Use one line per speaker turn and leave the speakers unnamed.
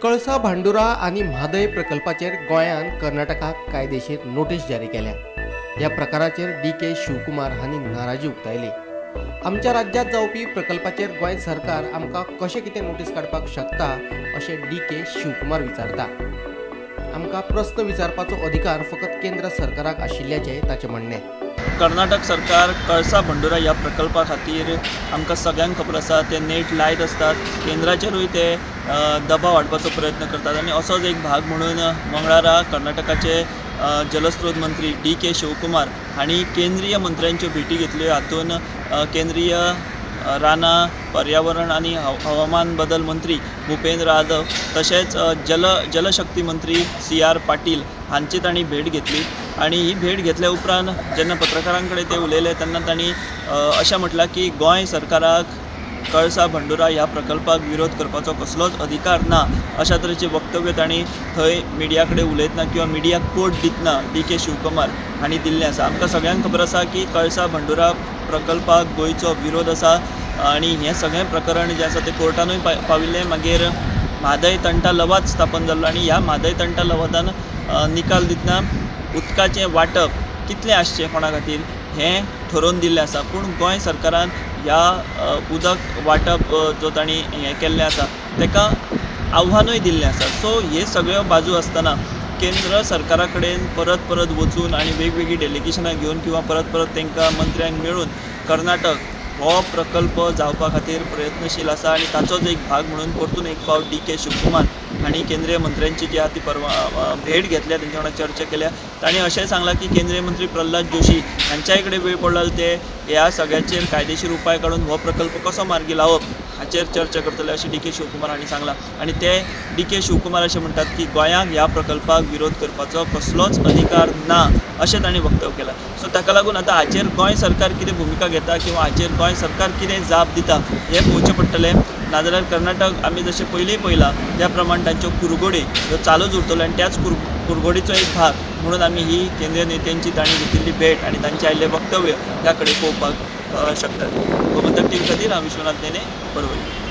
कळसा भांडुरा आनी म्हादय प्रकल्पाचेर गोंयान कर्नाटकाक कायदेशीर नोटीस जारी केल्या. ह्या प्रकाराचेर डी के शिवकुमार हांणी नाराजी उक्तायली. आमच्या राज्यांत जावपी प्रकल्पाचेर गोंय सरकार आमकां कशें कितें नोटीस काडपाक शकता अशें डी के शिवकुमार विचारता. आमकां प्रस्न विचारपाचो अधिकार फकत केंद्र सरकाराक आशिल्ल्याचें ताचें म्हणणें.
कर्नाटक सरकार कळसा भंडुरा ह्या प्रकल्पा खातीर आमकां सगळ्यांक खबर आसा ते नेट लायत आसतात, केंद्राचेरूय ते दबाव हाडपाचो प्रयत्न करतात आनी असोच एक भाग म्हणून मंगळारा कर्नाटकाचे जलस्रोत मंत्री डी के शिवकुमार हांणी केंद्रीय मंत्र्यांच्यो भेटी घेतल्यो. हातूंत केंद्रीय रानां, पर्यावरण आनी हवामान बदल मंत्री भूपेंद्र यादव तशेंच जलशक्ती मंत्री सी आर पाटील हांची तांणी भेट घेतली. आनी ही भेट घेतल्या उपरांत जेन्ना पत्रकारां कडेन ते उलयले तेन्ना तांणी अशें म्हटलां की गोंय सरकाराक कळसा भंडुरा ह्या प्रकल्पाक विरोध करपाचो कसलोच अधिकार ना अशा तरेचें वक्तव्य तांणी थंय मिडिया कडेन उलयतना किंवा मिडियाक कोट दितना डी के शिवकुमार हांणी दिल्लें आसा. आमकां सगळ्यांक खबर आसा की कळसा भंडुरा प्रकल्पाक गोंयचो विरोध आसा आनी हें सगळें प्रकरण जें आसा तें कोर्टानूय पाविल्लें. मागीर म्हादय तंटा लवाद स्थापन जाल्लो आनी ह्या म्हादय तंटा लवादान निकाल दितना उदकाचें वांटप कितलें आसचें कोणा खातीर हें ठरोवन दिल्लें आसा. पूण गोंय सरकारान ह्या उदक वांटप जो तांणी हें केल्लें आसा ताका आव्हानूय दिल्लें आसा. सो हे सगळ्यो बाजू आसतना केंद्र सरकारा कडेन परत परत वचून आनी वेगवेगळीं डेलिगेशनां घेवन किंवा परत परत तांकां मंत्र्यांक मेळून कर्नाटक हो प्रकल्प जावपा खातीर प्रयत्नशील आसा आनी ताचोच एक भाग म्हणून परतून एक फावट डी के शिवकुमार हांणी केंद्रीय मंत्र्यांची जी आहा ती परवा भेट घेतल्या, तेंच्या वांगडा चर्चा केल्या. तांणी अशेंय सांगलां की केंद्रीय मंत्री प्रल्हाद जोशी हांच्याय कडेन वेळ पडलो ते ह्या सगळ्याचेर कायदेशीर उपाय काडून हो प्रकल्प कसो मार्गी लावप हाचेर चर्चा करतले अशें डी के शिवकुमार हांणी सांगलां. आनी ते डी के शिवकुमार अशें म्हणटात की गोंयांक ह्या प्रकल्पाक विरोध करपाचो कसलोच अधिकार ना अशें तांणी वक्तव्य केलां. सो ताका लागून आतां हाचेर गोंय सरकार कितें भुमिका घेता किंवा हाचेर गोंय सरकार कितें जाप दिता हें पळोवचें पडटलें. नाजाल्यार कर्नाटक आमी जशें पयलीं पळयलां त्या प्रमाण तांच्यो कुरगोडी ह्यो चालूच उरतल्यो आनी त्याच कुरगोडीचो एक भाग म्हणून आमी ही केंद्रीय नेत्यांची तांणी घेतिल्ली भेट आनी तांचें आयिल्लें वक्तव्य ह्या कडेन पळोवपाक शकतात. गोमंतक टीव्ही खातीर हांव विश्वनाथ नेने, परवरी.